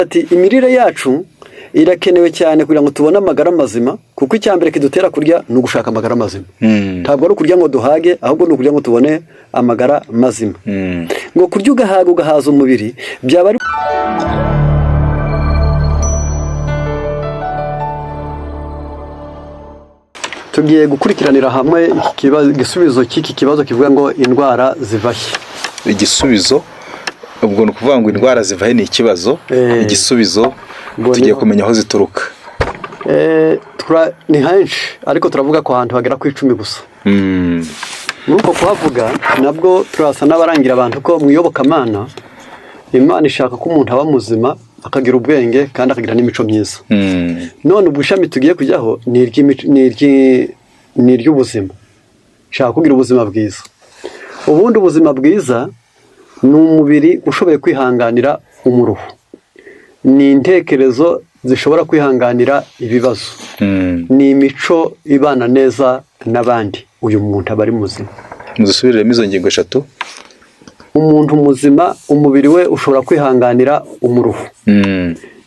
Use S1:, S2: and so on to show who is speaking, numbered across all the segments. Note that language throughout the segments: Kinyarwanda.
S1: Ati imirire yacu irakenewe cyane kugira ngo tubone amagara mazima, kuko icya mbere kidutera kurya ni ugushaka amagara mazima. Ntabwo ari ukurya ngo duhage, ahubwo ni ukurya ngo tubone amagara mazima. Ngo kurya ugahaga ugahaza umubiri byaba ari Tugiye gukurikiranira hamwe igisubizo cy'iki kibazo kivuga ngo indwara ziva he?
S2: Igisubizo ubwo ni ukuvuga ngo indwara ziva he ni ikibazo. Igisubizo
S1: Ubwo
S2: tugiye kumenya aho zituruka.
S1: Ni henshi, ariko turavuga ku hantu hagera ku 10 gusa. Muri uko kuhavuga nabwo turasa n'abarangira abantu ko mu iyobokamana Imana ishaka ko umuntu aba muzima, akagira ubwenge kandi akagira n'imico myiza. None ubwo ishami tugiye kujyaho ni iry'ubuzima. Shaka kugira ubuzima bwiza. Ubundi ubuzima bwiza ni umubiri ushoboye kwihanganira umuruho, ni intekerezo zishobora kwihanganira ibibazo, ni imico ibana neza n'abandi. Uyu muntu aba ari muzima.
S2: Muzusubiriremo izo ngingo eshatu.
S1: Umuntu muzima, umubiri we ushobora kwihanganira umuruho,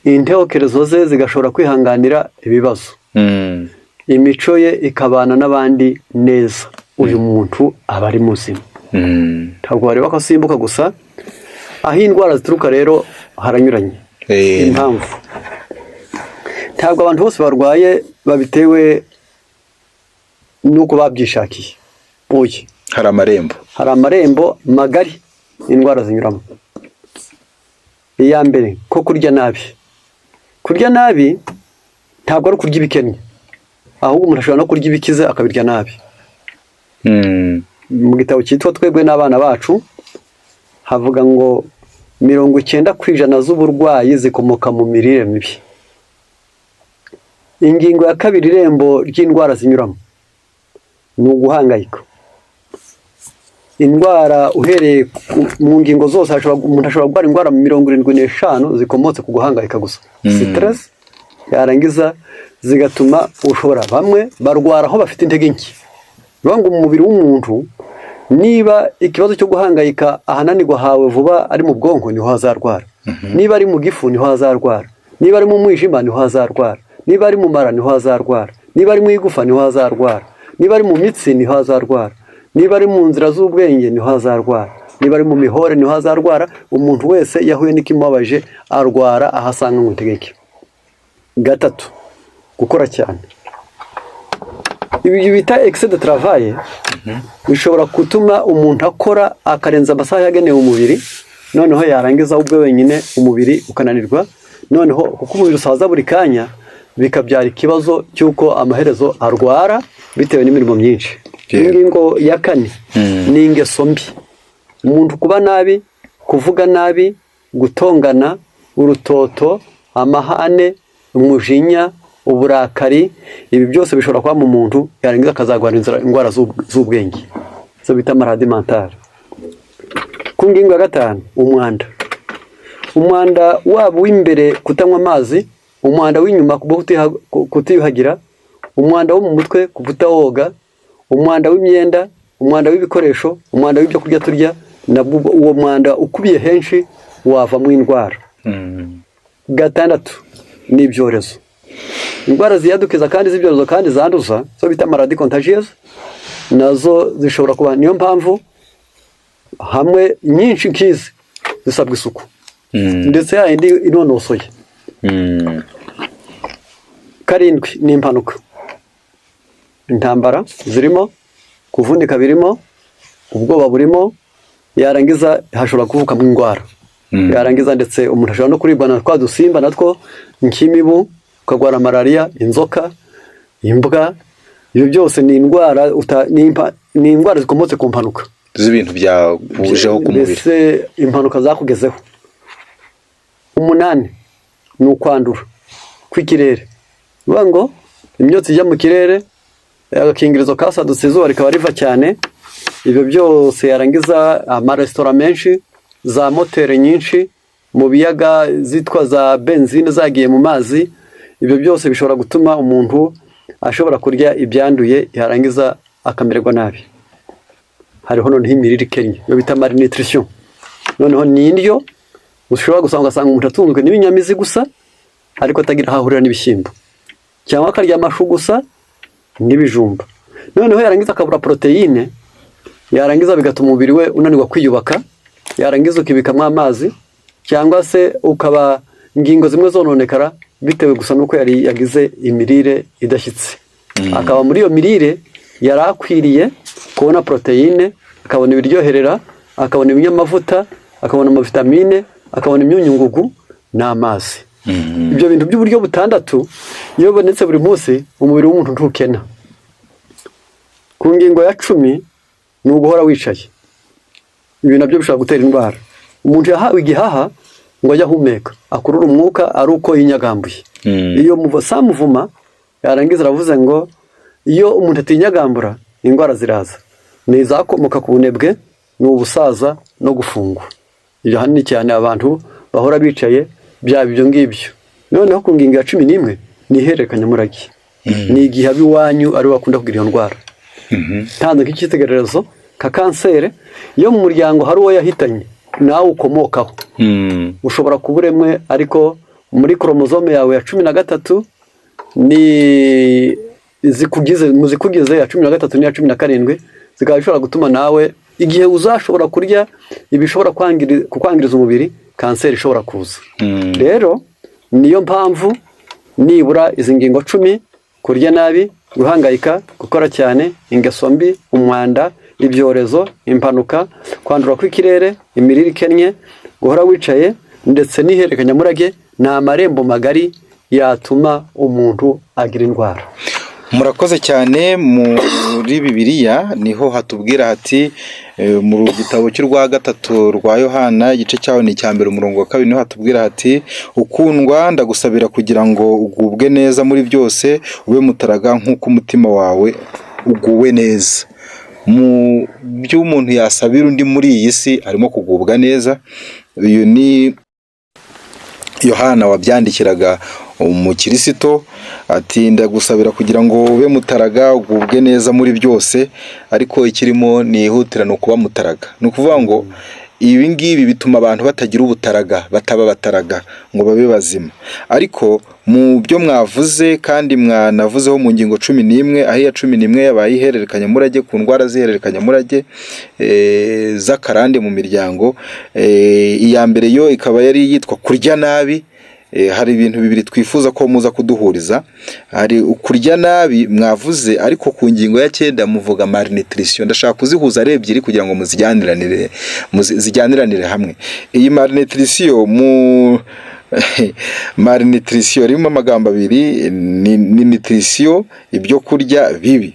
S1: intekerezo ze zigashobora kwihanganira ibibazo, imico ye ikabana n'abandi neza. Uyu muntu aba ari muzima. Ntabwo bareba ko asimbuka gusa. Aho indwara zituruka rero haranyuranye. Impamvu, ntabwo abantu bose barwaye babitewe n'uko babyishakiye. Oya.
S2: Hari amarembo.
S1: Hari amarembo magari indwara zinyuramo. Iya mbere, ko kurya nabi. Kurya nabi ntabwo ari ukurya ibikennye, ahubwo umuntu ashobora no kurya ibikize akabirya nabi. Mu gitabo cyitwa Twebwe n'Abana Bacu havuga ngo 90% z'uburwayi zikomoka mu mirire mibi. Ingingo ya kabiri, irembo ry'indwara zinyuramo ni uguhangayika. Indwara uhereye mu ngingo zose, umuntu ashobora kurwara indwara 75 zikomotse ku guhangayika gusa, stress, yarangiza zigatuma ushobora, bamwe barwara aho bafite intege nke. Bivuga ngo umubiri w'umuntu, niba ikibazo cyo guhangayika ahananirwa hawe vuba ari mu bwonko, niho hazarwara. Niba ari mu gifu, niho hazarwara. Niba ari mu mwijima, niho hazarwara. Niba ari mu mara, niho hazarwara. Niba ari mu igufa, niho hazarwara. Niba ari mu mitsi, niho hazarwara. Niba ari mu nzira z'ubwenge, niho hazarwara. Niba ari mu mihore, niho hazarwara. Umuntu wese iyo ahuye n'ikimubabaje arwara aho asanga ngo ntegeke. Gatatu, gukora cyane. Ibi bita excès de travail bishobora gutuma umuntu akora akarenza amasaha yagenewe umubiri, noneho yarangiza ubwe wenyine umubiri ukananirwa. Noneho kuko umubiri usaza buri kanya, bikabyara ikibazo cy'uko amaherezo arwara bitewe n'imirimo myinshi. Ingingo ya kane ni ingeso mbi. Umuntu kuba nabi, kuvuga nabi, gutongana, urutoto, amahane, umujinya, uburakari, ibi byose bishobora kuba mu muntu, yarangiza akazarwara indwara z'ubwenge, izo bita maladie mentale. Ku ngingo ya gatanu, umwanda. Umwanda waba uw'imbere, kutanywa amazi, umwanda w'inyuma kubwo kutiyuhagira, umwanda wo mu mutwe ku kutawoga, umwanda w'imyenda, umwanda w'ibikoresho, umwanda w'ibyo kurya turya, nabwo uwo mwanda ukubiye henshi wavamo indwara. Gatandatu ni ibyorezo. Indwara ziyadukiza kandi z'ibyorezo kandi zanduza, zo bita maladie contagieuse, nazo zishobora kuba. Niyo mpamvu hamwe nyinshi nk'izi zisabwa isuku, ndetse yayindi inonosoye. Karindwi ni impanuka. Intambara zirimo, kuvunika birimo, ubwoba burimo, yarangiza hashobora kuvukamo indwara. Yarangiza ndetse umuntu ashobora no kuribwa na twa dusimba natwo nk'imibu, ukarwara malariya, inzoka, imbwa. Ibyo byose ni indwara ni indwara zikomotse ku mpanuka
S2: z'ibintu byakujeho ku mubiri.
S1: Mbese impanuka zakugezeho. Umunani ni ukwandura kw'ikirere. Bivuga ngo imyotsi ijya mu kirere, agakingirizo kasadutse, izuba rikaba riva cyane, ibyo byose, yarangiza amaresitora menshi, za moteri nyinshi mu biyaga zitwa za benzine zagiye mu mazi, ibyo byose bishobora gutuma umuntu ashobora kurya ibyanduye, yarangiza akamererwa nabi. Hariho noneho imirire ikennye, iyo bita malnutrition. Noneho ni indyo Ushobora gusanga, ugasanga umuntu atunzwe n'ibinyamizi gusa, ariko atagira aho ahurira n'ibishyimbo, cyangwa akarya amashu gusa n'ibijumba, noneho yarangiza akabura poroteyine, yarangiza bigatuma umubiri we unanirwa kwiyubaka, yarangiza ukibikamo amazi, cyangwa se ukaba ingingo zimwe zononekara bitewe gusa n'uko yari yagize imirire idashyitse. Akaba muri iyo mirire yari akwiriye kubona poroteyine, akabona ibiryoherera, akabona ibinyamavuta, akabona amavitamine, akabona imyunyungugu n'amazi. Ibyo bintu by'uburyo butandatu iyo bibonetse buri munsi, umubiri w'umuntu ntukena. Ku ngingo ya 10 ni uguhora wicaye. Ibi nabyo bishobora gutera indwara. Umuntu yahawe igihaha ngo ajye ahumeka, akurure umwuka ari uko yinyagambuye. Iyo samuvuma yarangiza aravuze ngo iyo umuntu atinyagambura, indwara ziraza, ni izakomoka ku bunebwe, ni ubusaza no gufungwa. Ibyo ahanini cyane abantu bahora bicaye, byaba ibyo ngibyo. Noneho ku ngingo ya 11 ni ihererekanyamurage, ni igihe ab'iwanyu ari bo bakunda kugira iyo ndwara. Ntanze nk'icyitegererezo ka kanseri, iyo mu muryango hari uwo yahitanye nawe ukomokaho, ushobora kuba uremwe, ariko muri chromosome yawe ya 13 ni zikugize, mu zikugize ya 13 n'iya 17 zikaba zishobora gutuma nawe igihe uzashobora kurya ibishobora kukwangiriza umubiri, kanseri ishobora kuza. Rero niyo mpamvu nibura izi ngingo 10: kurya nabi, guhangayika, gukora cyane, ingeso mbi, umwanda, ibyorezo, impanuka, kwandura kw'ikirere, imirire ikennye, guhora wicaye, ndetse n'ihererekanyamurage, ni amarembo magari yatuma umuntu agira indwara.
S2: Murakoze cyane. Muri Bibiliya niho hatubwira hati mu gitabo cy'urwa gatatu rwa Yohana, igice cyaho ni icya mbere, umurongo wa 2, niho hatubwira hati: "Ukundwa, ndagusabira kugira ngo ugubwe neza muri byose, ube mutaraga nk'uko umutima wawe uguwe neza." Mu byo umuntu yasabira undi muri iyi si harimo kugubwa neza. Uyu ni Yohana wabyandikiraga umukirisito, ati: "Ndagusabira kugira ngo ube mutaraga, ugubwe neza muri byose." Ariko ikirimo nihutira ni ukuba mutaraga. Ni ukuvuga ngo ibi ngibi bituma abantu batagira ubutaraga, bataba bataraga ngo babe bazima. Ariko mu byo mwavuze kandi mwanavuzeho mu ngingo 11, aho iya 11 yabaye ihererekanyamurage, ku ndwara z'ihererekanyamurage z'akarande mu miryango, iya mbere yo ikaba yari yitwa kurya nabi. Hari ibintu bibiri twifuza ko muza kuduhuriza. Hari ukurya nabi mwavuze, ariko ku ngingo ya 9 muvuga malnutrition. Ndashaka kuzihuza ari ebyiri kugira ngo zijyaniranire hamwe. Iyi malnutrition, mu malnutrition irimo amagambo abiri, ni nutrition, ibyo kurya bibi,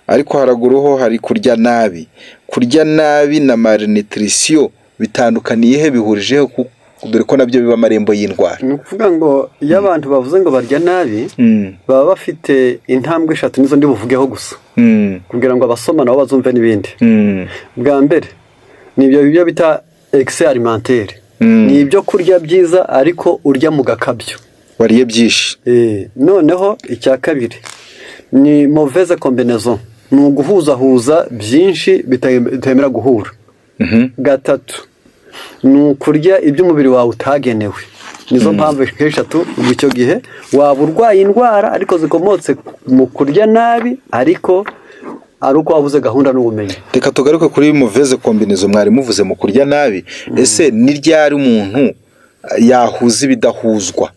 S2: ariko haraguru ho hari kurya nabi. Kurya nabi na malnutrition bitandukaniye he, bihurijeho, dore ko nabyo biba amarembo y'indwara?
S1: Ni ukuvuga ngo iyo abantu bavuze ngo barya nabi, baba bafite intambwe eshatu, nizo ndi buvugeho gusa kugira ngo abasoma nabo bazumve n'ibindi. Bwa mbere ni ibyo byo bita excès alimentaire, ni ibyo kurya byiza ariko urya mu gakabyo.
S2: Wariye byinshi.
S1: Noneho icya kabiri ni mauvaise combinaison, ni uguhuzahuza byinshi bitemera guhura. Gatatu ni ukurya ibyo umubiri wawe utagenewe. Nizo mpamvu eshatu. Ubwo icyo gihe waba urwaye indwara ariko zikomotse mu kurya nabi, ariko ari uko wabuze gahunda n'ubumenyi.
S2: Reka tugaruke kuri mauvaise combinaison mwari muvuze mu kurya nabi. Ese ni ryari umuntu yahuza ibidahuzwa?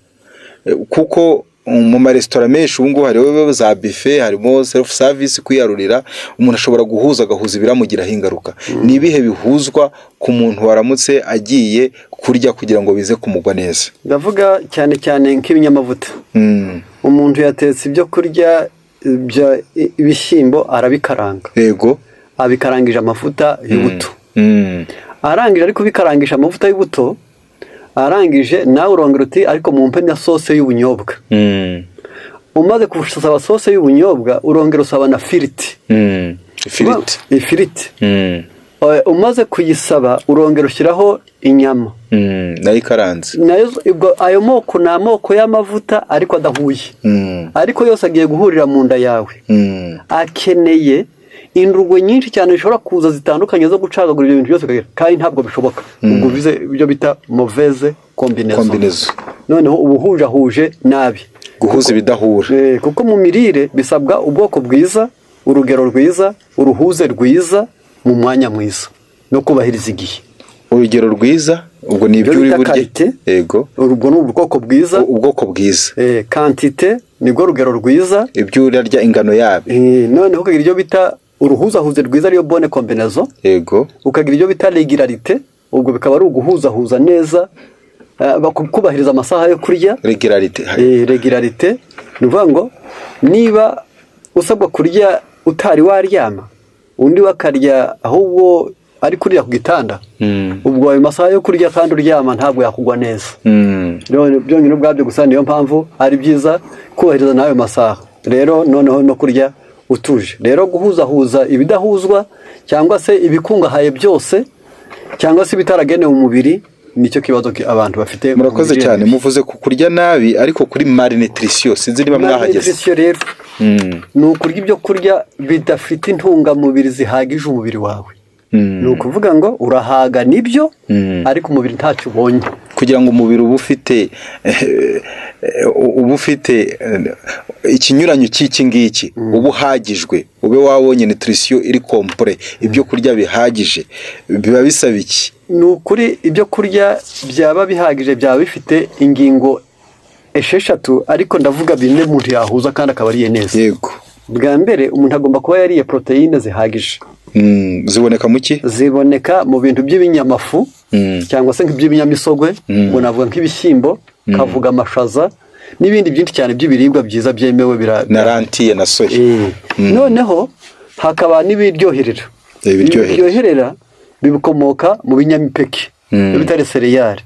S2: Kuko mu maresitora menshi ubu ngubu hariho za buffet, harimo self service, kwiyarurira, umuntu ashobora guhuza, agahuza ibiramugiraho ingaruka. Ni ibihe bihuzwa ku muntu waramutse agiye kurya kugira ngo bize kumugwa neza?
S1: Ndavuga cyane cyane nk'ibinyamavuta. Umuntu yatetse ibyo kurya bya ibishyimbo, arabikaranga, abikarangije amavuta y'ubuto. Arangije ariko kubikarangisha amavuta y'ubuto, arangije nawe urongera uti: "Ariko mumpe na sauce y'ubunyobwa." Umaze gusaba sauce y'ubunyobwa, urongera usaba na firiti.
S2: Ifiriti.
S1: Ifiriti. Umaze kuyisaba, urongera ushyiraho inyama.
S2: Nayo ikaranze.
S1: Nayo ubwo ayo moko ni amoko y'amavuta ariko adahuye, ariko yose agiye guhurira mu nda yawe. Akeneye indurwe nyinshi cyane zishobora kuza zitandukanye zo gucagagura ibyo bintu byose, kandi ntabwo bishoboka. Ubwo bize ibyo bita mauvaise combinaison.
S2: Combinaison.
S1: Noneho uba uhujahuje nabi.
S2: Guhuza ibidahura.
S1: Kuko mu mirire bisabwa ubwoko bwiza, urugero rwiza, uruhuze rwiza mu mwanya mwiza no kubahiriza igihe.
S2: Urugero rwiza ubwo ni ibyo
S1: Ibyo
S2: uri
S1: bita
S2: burye.
S1: Qualité.
S2: Yego.
S1: Ubwo ni ubwoko bwiza.
S2: Ubwoko bwiza.
S1: Quantité nibwo rugero rwiza.
S2: Ibyo urarya, ingano yabyo.
S1: Noneho ukagira ibyo bita uruhuzahuze rwiza, ariyo bonne combinaison. Ukagira ibyo bita régularité, ubwo bikaba ari uguhuzahuza neza, kubahiriza amasaha yo kurya.
S2: Régularité.
S1: Régularité ni ukuvuga ngo niba usabwa kurya utari waryama, undi we akarya ahubwo ari kurira ku gitanda, ubwo ayo masaha yo kurya kandi uryama ntabwo yakugwa neza. Rero byonyine ubwabyo gusa niyo mpamvu ari byiza kubahiriza n'ayo masaha. Rero noneho no kurya utuje, rero guhuzahuza ibidahuzwa cyangwa se ibikungahaye byose cyangwa se ibitaragenewe umubiri, nicyo kibazo abantu bafite mu
S2: Murakoze
S1: mirire
S2: cyane.
S1: mibi.
S2: Muvuze ku kurya nabi, ariko kuri malnutrition sinzi niba mwahageze.
S1: Malnutrition rero ni ukurya ibyo kurya bidafite intungamubiri zihagije umubiri wawe. Ni ukuvuga ngo urahaga nibyo, ariko umubiri ntacyo ubonye.
S2: Kugira ngo umubiri uba ufite ikinyuranyo cy'iki ngiki, uba uhagijwe, ube wabonye nutrition iri complète, ibyo kurya bihagije, biba bisaba iki?
S1: Ni ukuri ibyo kurya byaba bihagije byaba bifite ingingo 6, ariko ndavuga bine umuntu yahuza kandi akaba ariye neza. Bwa mbere, umuntu agomba kuba yariye poroteyine zihagije.
S2: Ziboneka mu ki?
S1: Ziboneka mu bintu by'ibinyamafu cyangwa se nk'iby'ibinyamisogwe, ngo navuga nk'ibishyimbo, kavuga amashaza n'ibindi byinshi cyane by'ibiribwa byiza byemewe
S2: Na lentilles na soya.
S1: Noneho hakaba n'ibiryoherera.
S2: Ibiryoherera.
S1: Ibiryoherera bikomoka mu binyamipeke, ibyo bita céréales.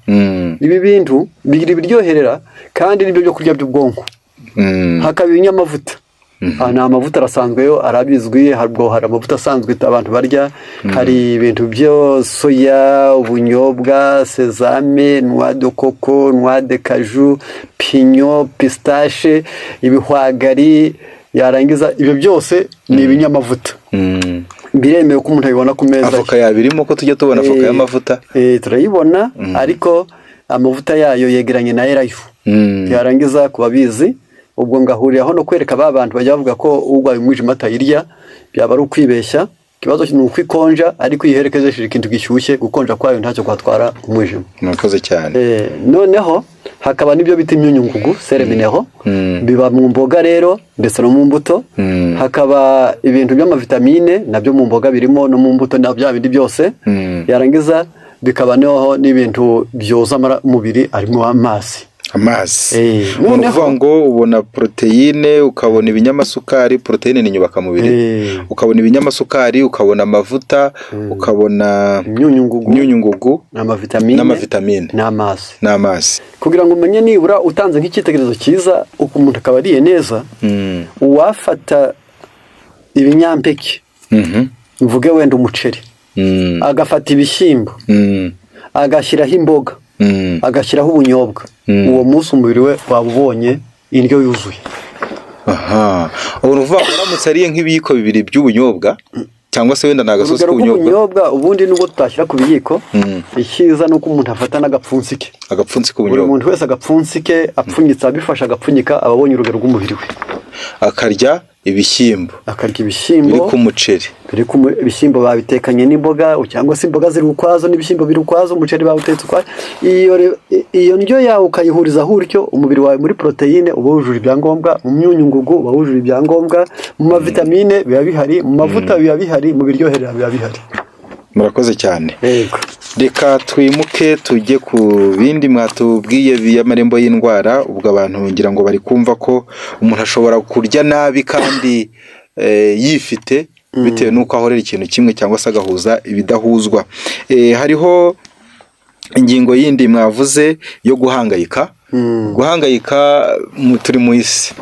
S1: Ibi bintu bigira ibiryoherera kandi nibyo byo kurya by'ubwonko. Hakaba ibinyamavuta. Aha ni amavuta arasanzwe yo arabizwi, hari amavuta asanzwe abantu barya, hari ibintu byo soya, ubunyobwa, sésame, noix de coco, noix de cajou, pignon, pistache, ibihwagari, yarangiza ibyo byose ni ibinyamavuta. Biremewe ko umuntu abibona ku meza ye.
S2: Avoka yabirimo, ko tujya tubona avoka y'amavuta?
S1: Turayibona, ariko amavuta yayo yegeranye na elayo. Yarangiza ku babizi, ubwo ngahuriraho no kwereka ba bantu bajya bavuga ko urwaye umwijima atayirya, byaba ari ukwibeshya. Ikibazo ni uko ikonja, ariko iyo iherekejesheje ikintu gishyushye, gukonja kwayo ntacyo kwatwara umwijima.
S2: Murakoze cyane.
S1: Noneho hakaba n'ibyo bita imyunyungugu, sels minéraux, biba mu mboga rero ndetse no mu mbuto. Hakaba ibintu by'amavitamine, nabyo mu mboga birimo no mu mbuto na bya bindi byose. Yarangiza bikaba noneho n'ibintu byoza umubiri, harimo amazi.
S2: Amazi. Ni
S1: Noneho
S2: ukuvuga ngo ubona poroteyine, ukabona ibinyamasukari, poroteyine ni inyubakamubiri, ukabona ibinyamasukari, ukabona amavuta, ukabona
S1: imyunyungugu,
S2: imyunyungugu,
S1: amavitamine,
S2: n'amavitamine,
S1: n'amazi.
S2: N'amazi.
S1: Kugira ngo umenye nibura utanze nk'icyitegererezo cyiza uko umuntu akaba ariye neza, uwafata ibinyampeke, mvuge wenda umuceri, agafata ibishyimbo, agashyiraho imboga, agashyiraho ubunyobwa, uwo munsi umubiri we waba ubonye indyo yuzuye.
S2: Aha ubu ni ukuvuga ngo uramutse ariye nk'ibiyiko bibiri by'ubunyobwa, cyangwa se wenda ni agasosi
S1: Urugero
S2: k'ubunyobwa.
S1: rw'ubunyobwa, ubundi nubwo tutashyira ku biyiko, icyiza ni uko umuntu afata n'agapfunsi ke.
S2: Agapfunsi
S1: Buri
S2: k'ubunyobwa.
S1: muntu wese agapfunsi ke apfunyitse, abifashe agapfunyika, aba abonye urugero rw'umubiri we.
S2: Akarya ibishyimbo
S1: Akarya ibishyimbo
S2: biri ku muceri.
S1: Biri ku ibishyimbo babitekanye n'imboga, cyangwa se imboga ziri ukwazo n'ibishyimbo biri ukwazo, umuceri bawutetse ukwazo. Iyo ndyo yawe ukayihuriza utyo, umubiri wawe muri poroteyine uba wujuje ibyangombwa, mu myunyungugu uba wujuje ibyangombwa, mu mavitamine biba bihari, mu mavuta biba bihari, mu biryoherera biba bihari.
S2: Murakoze cyane.
S1: Yego.
S2: Reka twimuke tujye ku bindi mwatubwiye by'amarembo y'indwara. Ubwo abantu ngira ngo bari kumva ko umuntu ashobora kurya nabi kandi yifite, bitewe n'uko ahorera ikintu kimwe cyangwa se agahuza ibidahuzwa. Hariho ingingo yindi mwavuze yo guhangayika. Guhangayika, turi mu isi.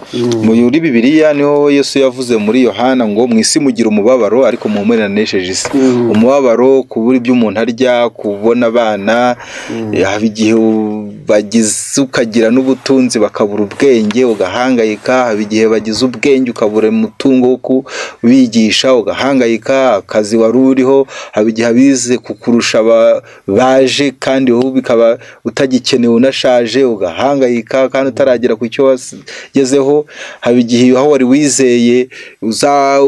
S2: Muri Bibiliya niho Yesu yavuze muri Yohana ngo mu isi mugira umubabaro, ariko muhumure, nanesheje isi. Umubabaro, kubura ibyo umuntu arya, kubona abana, haba igihe bagize ukagira n'ubutunzi bakabura ubwenge, ugahangayika. Haba igihe bagize ubwenge ukabura umutungo wo kubigisha, ugahangayika. Akazi wari uriho, haba igihe abize kukurusha baje kandi wowe bikaba utagikenewe, unashaje, ugahangayika kandi utaragera ku cyo wagezeho. Haba igihe aho wari wizeye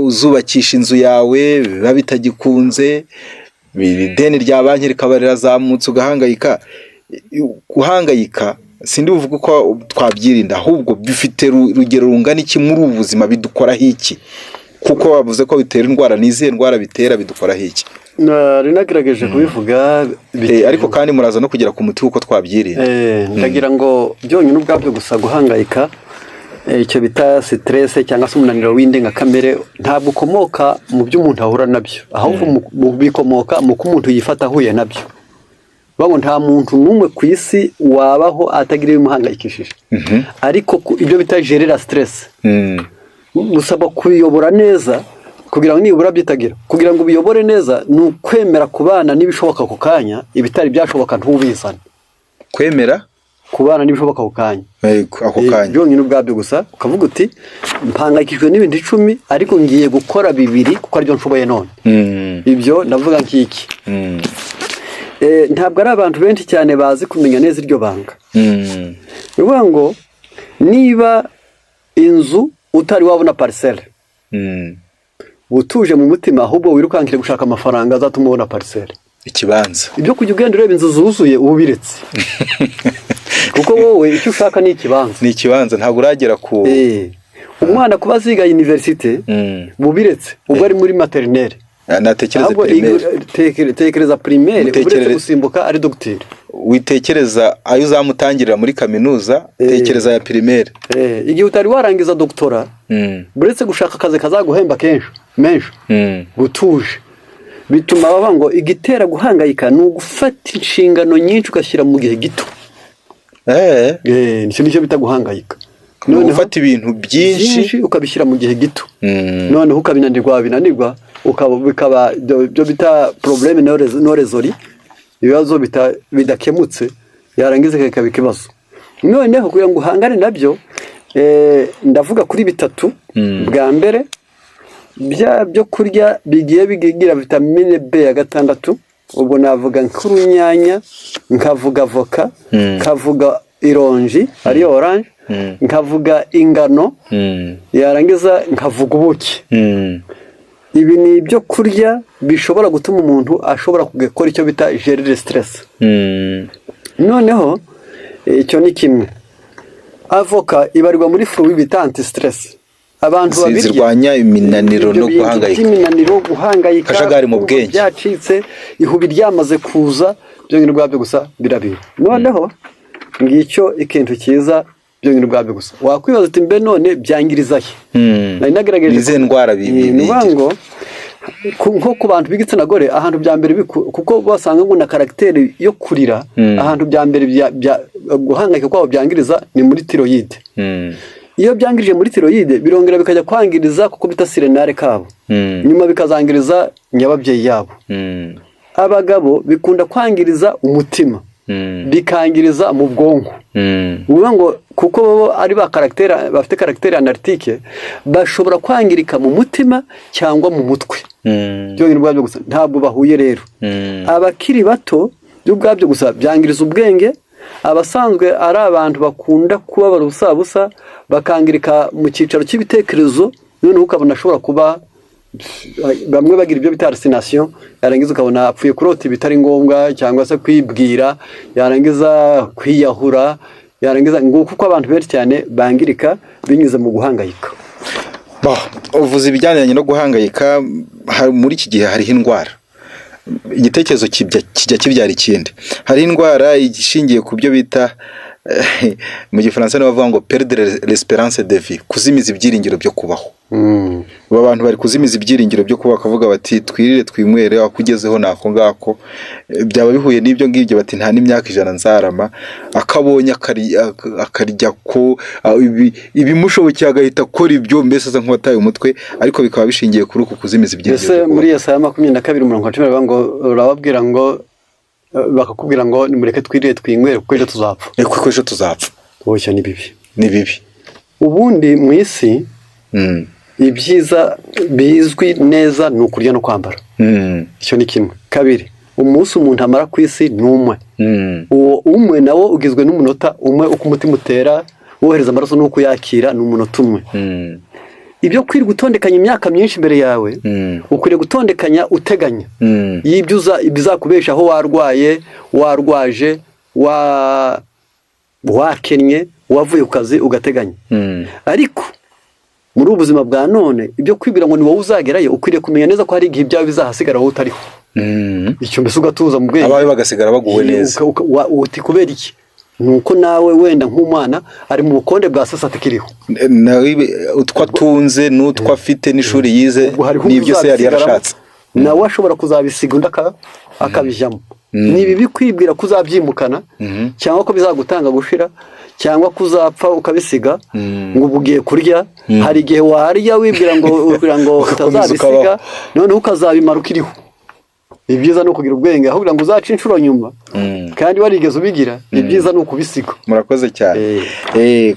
S2: uzubakisha inzu yawe biba bitagikunze, ideni rya banki rikaba rirazamutse, ugahangayika. Guhangayika sindi buvuge uko twabyirinda, ahubwo bifite urugero rungana iki muri ubu buzima? Bidukoraho iki? Kuko bavuze ko bitera indwara, ni izihe ndwara bitera? Bidukoraho iki?
S1: Nari nagerageje kubivuga.
S2: Ariko kandi muraza no kugera ku muti w'uko twabyirinda.
S1: Ndagira ngo byonyine ubwabyo gusa guhangayika, icyo bita stress cyangwa se umunaniro w'indengakamere, ntabwo ukomoka mu byo umuntu ahura nabyo, ahubwo bikomoka mu ko umuntu yifata ahuye nabyo. Bavuga ngo nta muntu n'umwe ku isi wabaho atagira ibimuhangayikishije, ariko ibyo bita gérer stress usabwa kubiyobora neza kugira ngo nibura byitagira. Kugira ngo ubiyobore neza ni ukwemera kubana n'ibishoboka ako kanya, ibitari byashoboka ntubizane.
S2: Kwemera
S1: kubana n'ibishoboka ako kanya.
S2: Yego, ako kanya.
S1: Byonyine ubwabyo gusa ukavuga uti: "Mpangayikishijwe n'ibintu 10, ariko ngiye gukora bibiri kuko aribyo nshoboye none." Ibyo ndavuga nk'iki: Ntabwo ari abantu benshi cyane bazi kumenya neza iryo banga. Ni ukuvuga ngo niba inzu utari wabona parcelle, utuje mu mutima, ahubwo wirukankire gushaka amafaranga azatuma ubona parcelle.
S2: Ikibanza.
S1: Ibyo kujya ugenda ureba inzu zuzuye uba ubiretse, kuko wowe icyo ushaka ni ikibanza.
S2: Ni ikibanza, ntabwo uragera ku
S1: Umwana kuba aziga université bubiretse, ubwo ari muri maternelle.
S2: Natekereza
S1: ahubwo
S2: primaire.
S1: Tekereza primaire uretse gusimbuka ari dogiteri.
S2: Witekereza ayo uzamutangirira muri kaminuza, tekereza aya primaire.
S1: Igihe utari warangiza doctorat, uretse gushaka akazi kazaguhemba kenshi menshi, gutuje bituma baba ngo igitera guhangayika ni ugufata inshingano nyinshi ugashyira mu gihe gito. Nicyo nicyo bita guhangayika.
S2: Ni ugufata ibintu byinshi
S1: byinshi ukabishyira mu gihe gito, noneho ukabinanirwa, wabinanirwa bikaba ibyo bita problème non résolu, ibibazo bidakemutse, yarangiza kikaba ikibazo. Noneho kugira ngo uhangane nabyo, ndavuga kuri bitatu. Bwa mbere, bya byo kurya bigiye bigira vitamine B ya gatandatu, ubwo navuga nk'urunyanya, nkavuga avoka, nkavuga ironji ariyo orange, nkavuga ingano, yarangiza nkavuga ubuki. Ibi ni ibyo kurya bishobora gutuma umuntu ashobora gukora icyo bita gérer stress. Noneho icyo ni kimwe. Avoka ibarirwa muri fruit bita anti stress, abantu babirya
S2: zirwanya iminaniro
S1: ibyo
S2: no
S1: bintu
S2: guhangayika.
S1: by'iminaniro, guhangayika,
S2: Akajagari mu
S1: kumva
S2: bwenge.
S1: byacitse, ihubi ryamaze kuza, byonyine ubwabyo gusa birabira. Noneho ngicyo ikintu cyiza byonyine ubwabyo gusa. Wakwibaza uti: "Mbe none byangiriza he?" Nari nagerageje
S2: Ni izihe ndwara
S1: Ni ukuvuga
S2: bigira?
S1: ngo nko ku bantu b'igitsina gore, ahantu bya mbere kuko basanga ngo na caractère yo kurira, ahantu bya mbere guhangayika kwabo byangiriza ni muri thyroïde. Iyo byangirije muri thyroïde, birongera bikajya kwangiriza kuko bita surrénale kabo, nyuma bikazangiriza nyababyeyi yabo. Abagabo bikunda kwangiriza umutima, bikangiriza mu bwonko. Uvuga ngo kuko bo ari ba caractère, bafite caractère analytique, bashobora kwangirika mu mutima cyangwa mu mutwe. Byonyine ubwabyo gusa ntabwo bahuye rero. Abakiri bato byo ubwabyo gusa byangiriza ubwenge. Abasanzwe ari abantu bakunda kubabara ubusa busa, bakangirika mu cyicaro cy'ibitekerezo, noneho ukabona ashobora kuba bamwe bagira ibyo bita hallucination, yarangiza ukabona apfuye kurota ibitari ngombwa cyangwa se kwibwira, yarangiza kwiyahura, yarangiza nguko uko abantu benshi cyane bangirika binyuze mu guhangayika.
S2: Bon, uvuze ibijyanye no guhangayika, muri iki gihe hariho indwara, igitekerezo kijya kibyara ikindi. Hariho indwara ishingiye ku byo bita mu Gifaransa nibo bavuga ngo perdre l'espérance de vie, kuzimiza ibyiringiro byo kubaho. Aba bantu bari kuzimiza ibyiringiro byo kubaho, bakavuga bati: "Twirire twinywere, aho ugezeho ni ako ngako." Byaba bihuye n'ibyo ngibyo, bati: "Nta n'imyaka 100 nzarama." Akabonye akarya ko ibimushobokeye agahita akora ibyo, mbese asa nk'uwataye umutwe, ariko bikaba bishingiye kuri uku kuzimiza ibyiringiro
S1: Mbese
S2: byo kubaho.
S1: Muri Yesaya 22 umurongo wa 10 baravuga ngo urababwira ngo Bakakubwira ngo nimureke twirire twinywere kuko ejo tuzapfa.
S2: Kuko ejo tuzapfa.
S1: Boshya ni bibi.
S2: Ni bibi.
S1: Ubundi mu isi ibyiza bizwi neza ni ukurya no kwambara. Icyo ni kimwe. Kabiri, umunsi umuntu amara ku isi ni umwe. Uwo umwe nawo ugizwe n'umunota umwe, uko umutima utera wohereza amaraso n'uko uyakira ni umunota umwe. Ibyo kwirirwa utondekanya imyaka myinshi imbere yawe, ukwiriye gutondekanya uteganya y'ibyo bizakubeshaho warwaye, warwaje, wakennye, wavuye ku kazi, ugateganya. Ariko muri ubu buzima bwa none, ibyo kwibwira ngo ni wowe uzagerayo, ukwiriye kumenya neza ko hari igihe ibyawe bizahasigara wowe utariho. Icyo mbese ugatuza mu bwenge.
S2: Abawe bagasigara baguwe neza.
S1: Uti kubera iki? Ni uko nawe wenda nk'umwana ari mu bukonde bwa sasa atakiriho.
S2: Nawe utwo atunze n'utwo afite n'ishuri yize
S1: Ubwo hariho
S2: n'ibyo se yari
S1: uzabisigaramo,
S2: yarashatse.
S1: nawe ashobora kuzabisiga undi akabijyamo. Ni bibi kwibwira ko uzabyimukana, cyangwa ko bizagutanga gushira, cyangwa ko uzapfa ukabisiga, ngo ubu ugiye kurya. Hari igihe warya wibwira ngo kugira ngo
S2: Ugakomeza
S1: utazabisiga,
S2: ukabaho.
S1: noneho ukazabimara ukiriho. Ibyiza ni ukugira ubwenge aho kugira ngo uzace inshuro nyuma kandi warigeze ubigira. Ibyiza ni ukubisiga.
S2: Murakoze cyane.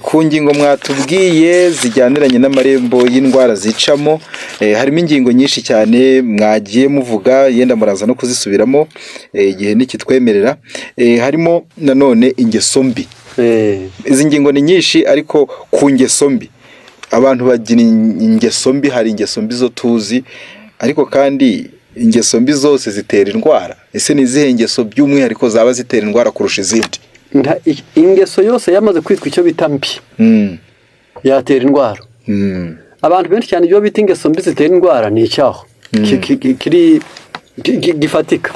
S2: Ku ngingo mwatubwiye zijyaniranye n'amarembo y'indwara zicamo, harimo ingingo nyinshi cyane mwagiye muvuga, yenda muraza no kuzisubiramo igihe nikitwemerera. Harimo nanone ingeso mbi. Izi ngingo ni nyinshi, ariko ku ngeso mbi, abantu bagira ingeso mbi. Hari ingeso mbi zo tuzi, ariko kandi ingeso mbi zose zitera indwara. Ese ni izihe ngeso by'umwihariko zaba zitera indwara kurusha izindi?
S1: Ingeso yose yamaze kwitwa icyo bita mbi yatera indwara. Abantu benshi cyane ibyo bita ingeso mbi zitera indwara ni icyaha kiri gifatika.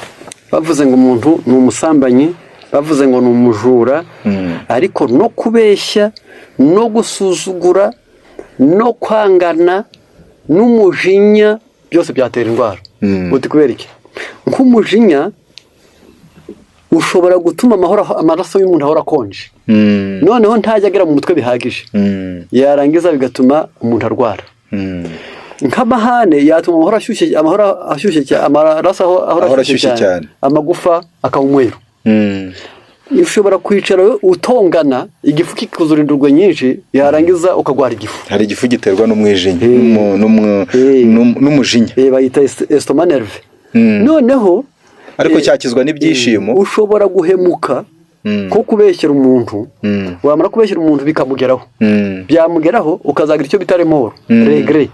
S1: Bavuze ngo umuntu ni umusambanyi, bavuze ngo ni umujura, ariko no kubeshya no gusuzugura no kwangana n'umujinya byose byatera indwara. Uti kubera iki? Nk'umujinya ushobora gutuma amaraso y'umuntu ahora akonje, noneho ntajya agera mu mutwe bihagije, yarangiza bigatuma umuntu arwara. Nk'amahane yatuma amahoro ashyushye, amahoro ashyushye cyane, amaraso ahora
S2: Ahora
S1: ashyushye
S2: ashyushye
S1: cyane,
S2: cyane.
S1: amagufa akaba umweru. Ushobora kwicara utongana, igifu kikuzura indurwe nyinshi, yarangiza ukagwara igifu.
S2: Hari igifu giterwa n'umwijinya, n'umujinya.
S1: Bayita estomac nerveux. Noneho
S2: Ariko cyakizwa n'ibyishimo.
S1: Ushobora guhemuka, nko kubeshyera umuntu, wamara kubeshyera umuntu bikamugeraho, byamugeraho ukazagira icyo bita remords, regret.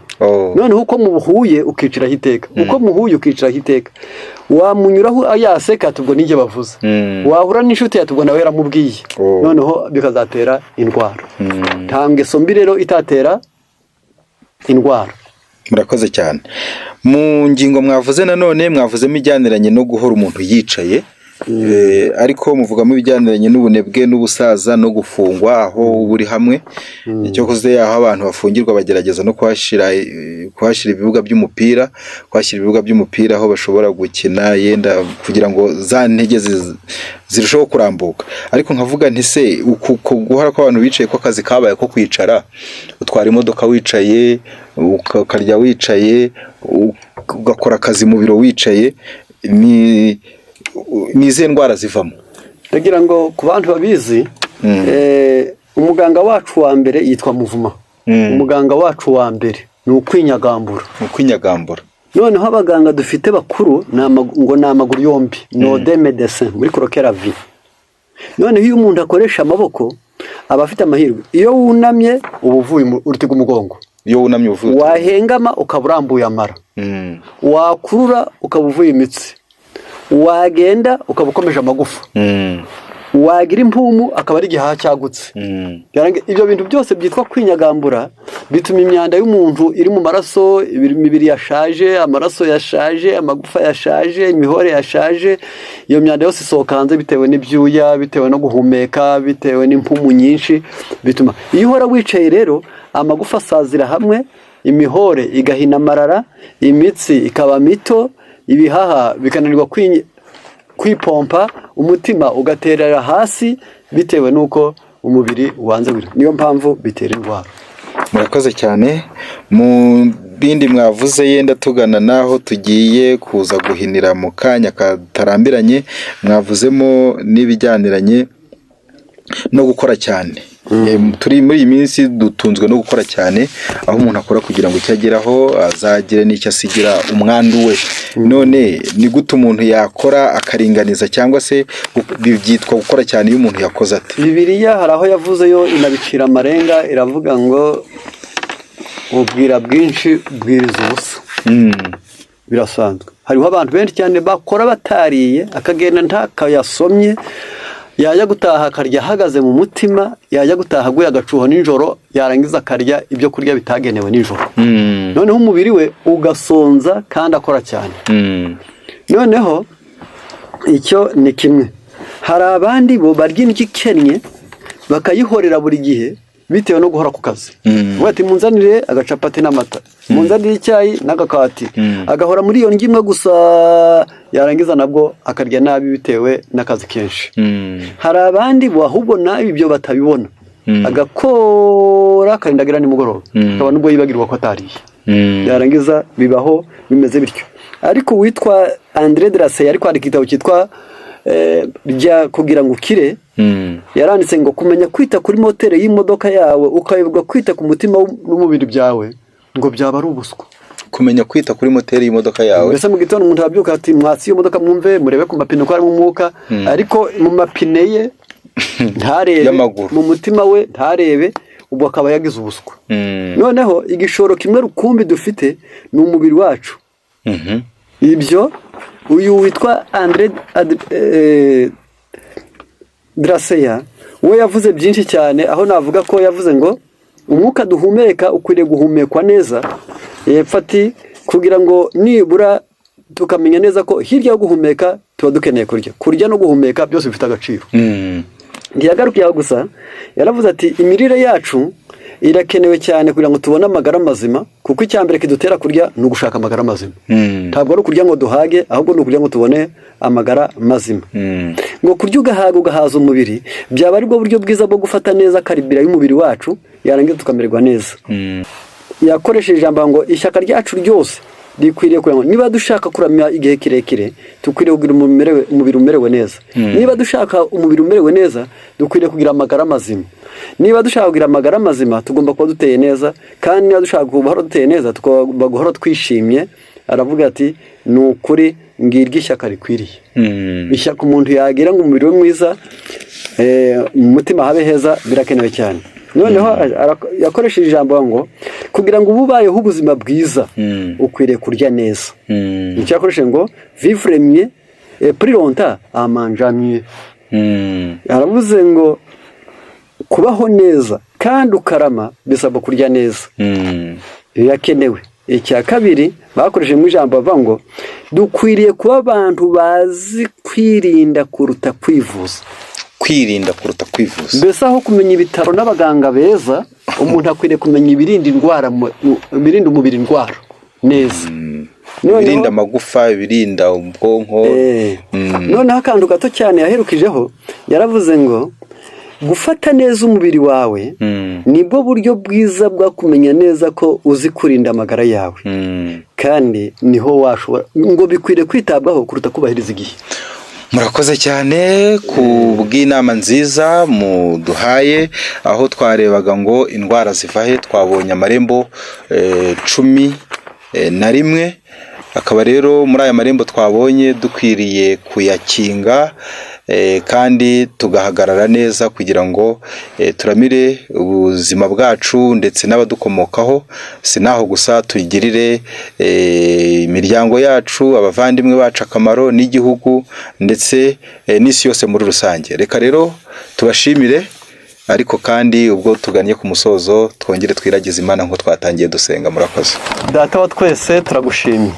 S1: Noneho uko muhuye ukiciraho iteka, uko muhuye ukiciraho iteka, wamunyuraho yaseka ati ubwo nijye bavuze, wahura n'inshuti ati ubwo nawe yaramubwiye. Noneho bikazatera indwara. Nta ngeso mbi rero itatera indwara.
S2: Murakoze cyane. Mu ngingo mwavuze nanone mwavuzemo ijyaniranye no guhora umuntu yicaye, ariko muvugamo ibijyaniranye n'ubunebwe n'ubusaza no gufungwa aho uba uri hamwe. Icyokoze aho abantu bafungirwa bagerageza no kuhashyira ibibuga by'umupira, kuhashyira ibibuga by'umupira aho bashobora gukina, yenda kugira ngo za ntege zirusheho kurambuka. Ariko nkavuga nti se uku guhora kw'abantu bicaye, ko akazi kabaye ko kwicara, utwara imodoka wicaye, ukarya wicaye, ugakora akazi mu biro wicaye, ni izihe ndwara zivamo?
S1: Ndagira ngo ku bantu babizi, umuganga wacu wa mbere yitwa mouvement. Umuganga wacu wa mbere ni ukwinyagambura.
S2: Ni ukwinyagambura.
S1: Noneho abaganga dufite bakuru ngo ni amaguru yombi, nos deux médecins muri croquer la vie. Noneho iyo umuntu akoresha amaboko aba afite amahirwe. Iyo wunamye uba uvuye uruti rw'umugongo.
S2: Iyo wunamye uvuye
S1: Wahengama ukaba urambuye amara. Wakurura ukaba uvuye imitsi. Wagenda ukaba ukomeje amagufa. Wagira impumu akaba ari igihaha cyagutse. Ibyo bintu byose byitwa kwinyagambura bituma imyanda y'umuntu iri mu maraso, imibiri yashaje, amaraso yashaje, amagufa yashaje, imihore yashaje, iyo myanda yose isohoka hanze bitewe n'ibyuya, bitewe no guhumeka, bitewe n'impumu nyinshi. Bituma iyo uhora wicaye rero amagufa asazira hamwe, imihore igahina amarara, imitsi ikaba mito, ibihaha bikananirwa kwipompa, umutima ugaterera hasi bitewe n'uko umubiri wanze. Niyo mpamvu bitera indwara.
S2: Murakoze cyane. Mu bindi mwavuze, yenda tugana n'aho tugiye kuza guhinira mu kanya katarambiranye, mwavuzemo n'ibijyaniranye no gukora cyane. Turi muri iyi minsi dutunzwe no gukora cyane, aho umuntu akora kugira ngo icyo ageraho azagire n'icyo asigira umwandu we. None ni gute umuntu yakora akaringaniza, cyangwa se byitwa gukora cyane iyo umuntu yakoze ate?
S1: Bibiliya hari aho yavuze yo inabicira amarenga, iravuga ngo ubwira bwinshi bwiriza ubusa. Birasanzwe, hariho abantu benshi cyane bakora batariye, akagenda ntakayasomye, yajya gutaha akarya ahagaze mu mutima, yajya gutaha aguye agacuho nijoro, yarangiza akarya ibyo kurya bitagenewe nijoro, noneho umubiri we ugasonza kandi akora cyane. Noneho icyo ni kimwe. Hari abandi bo barya indyo ikennye, bakayihorera buri gihe bitewe no guhora ku kazi. Uvuga ati: "Munzanire agacapati n'amata, munzanire icyayi n'agakati." Agahora muri iyo ndyo imwe gusa, yarangiza nabwo akarya nabi bitewe n'akazi kenshi. Hari abandi bo ahubwo nabi ibyo batabibona, agakora akarindagira nimugoroba, akaba nubwo yibagirwa ko atariye. Yarangiza bibaho bimeze bityo. Ariko uwitwa André Dracey yari kwandika igitabo cyitwa rya kugira ngo ukire, yaranditse ngo kumenya kwita kuri moteri y'imodoka yawe ukayoberwa kwita ku mutima n'umubiri byawe, ngo byaba ari ubuswa.
S2: Kumenya kwita kuri moteri y'imodoka yawe.
S1: Mbese mu gitondo umuntu arabyuka ati: "Mwatsi iyo modoka, mwumve, murebe ku mapine ko harimo umwuka," ariko mu mapine ye ntarebe,
S2: Y'amaguru.
S1: mu mutima we ntarebe, ubwo akaba yagize ubuswa. Noneho igishoro kimwe rukumbi dufite ni umubiri wacu. Ibyo uyu witwa André Dracey we yavuze byinshi cyane, aho navuga ko yavuze ngo umwuka duhumeka ukwiriye guhumekwa neza. Yepfo ati kugira ngo nibura tukamenya neza ko hirya yo guhumeka tuba dukeneye kurya. Kurya no guhumeka byose bifite agaciro. Ntiyagarukiye aho gusa, yaravuze ati imirire yacu irakenewe cyane kugira ngo tubone amagara mazima, kuko icya mbere kidutera kurya ni ugushaka amagara mazima. Ntabwo ari ukurya ngo duhage, ahubwo ni ukurya ngo tubone amagara mazima. Ngo kurya ugahaga, ugahaza umubiri, byaba ari bwo buryo bwiza bwo gufata neza carburant y'umubiri wacu, yarangiza tukamererwa neza. Yakoresheje ijambo ngo ishyaka ryacu ryose rikwiriye kugira ngo niba dushaka kuramya igihe kirekire, dukwiriye kugira umubiri umerewe neza. Niba dushaka umubiri umerewe neza, dukwiriye kugira amagara mazima. Niba dushaka kugira amagara mazima, tugomba kuba duteye neza. Kandi niba dushaka guhora duteye neza, tugomba guhora twishimye. Aravuga ati ni ukuri ngiryo ishyaka rikwiriye, ishyaka umuntu yagira ngo umubiri we mwiza, mu mutima habe heza, birakenewe cyane. Noneho yakoresheje ijambo ngo kugira ngo ube ubayeho ubuzima bwiza, ukwiriye kurya neza. Icyo yakoresheje ngo vivre mieux et plus longtemps en mangeant mieux. Aravuze ngo kubaho neza kandi ukarama bisabwa kurya neza, birakenewe. Icya kabiri bakoresheje mu ijambo bavuga ngo dukwiriye kuba abantu bazi kwirinda kuruta kwivuza.
S2: Kwirinda kuruta kwivuza.
S1: Mbese aho kumenya ibitaro n'abaganga beza, umuntu akwiriye kumenya ibirinda indwara, ibirinda umubiri indwara neza.
S2: Ibirinda amagufa, ibirinda ubwonko.
S1: Noneho akantu gato cyane yaherukijeho, yaravuze ngo gufata neza umubiri wawe nibwo buryo bwiza bwo kumenya neza ko uzi kurinda amagara yawe, kandi niho washobora ngo bikwiriye kwitabwaho kuruta kubahiriza igihe.
S2: Murakoze cyane ku bw'inama nziza muduhaye, aho twarebaga ngo indwara ziva he. Twabonye amarembo 11, akaba rero muri aya marembo twabonye dukwiriye kuyakinga kandi tugahagarara neza kugira ngo turamire ubuzima bwacu ndetse n'abadukomokaho. Si naho gusa, tugirire imiryango yacu, abavandimwe bacu akamaro, n'igihugu ndetse n'isi yose muri rusange. Reka rero tubashimire, ariko kandi ubwo tugannye ku musozo, twongere twiragize Imana nk'uko twatangiye dusenga. Murakoze.
S1: Data wa twese, turagushimye.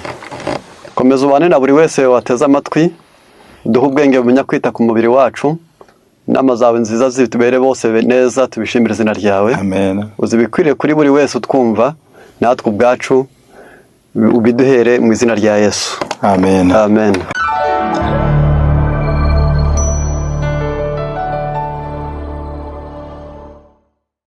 S1: Komeza ubane na buri wese wateze amatwi, duhe ubwenge bumenya kwita ku mubiri wacu. Inama zawe nziza zitubere bose neza, tubishimire izina ryawe.
S2: Amen.
S1: Uzi ibikwiriye kuri buri wese utwumva, natwe ubwacu ubiduhere mu izina rya Yesu.
S2: Amen.
S1: Amen.